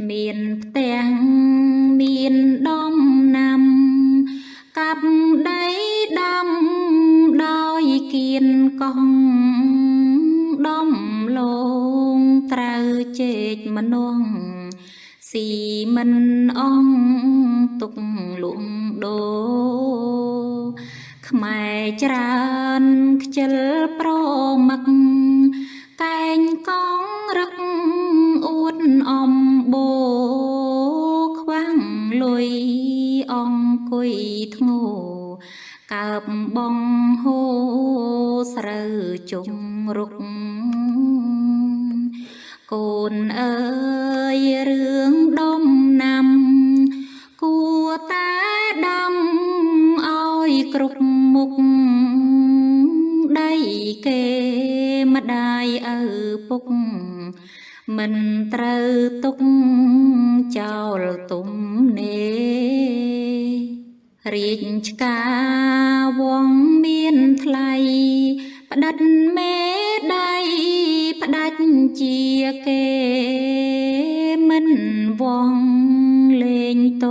មានផ្ទាំងមានដំណាំកាប់ដីដាំដោយគៀនកង់ដំឡូងត្រូវជែកម្នងស៊ីមិនអងទុកលួងដូខ្មែរច្រើនខ្ជិលប្រមឹកកែងកងរឹកអួតអំបូខ្វាំងលុយអង្គុយធ្ងោកើបបងហូស្រូវជុងរុកកូនអើយរឿងដំណាំគួរតែដាំឲ្យគ្រប់មុខដីគេម្ដាយឪពុកមិនត្រូវទុកចោលទំនេររាជឆ្កាវងមានថ្លៃផ្ដិតមេដៃផ្ដាច់ជាគេមិនវងលេងត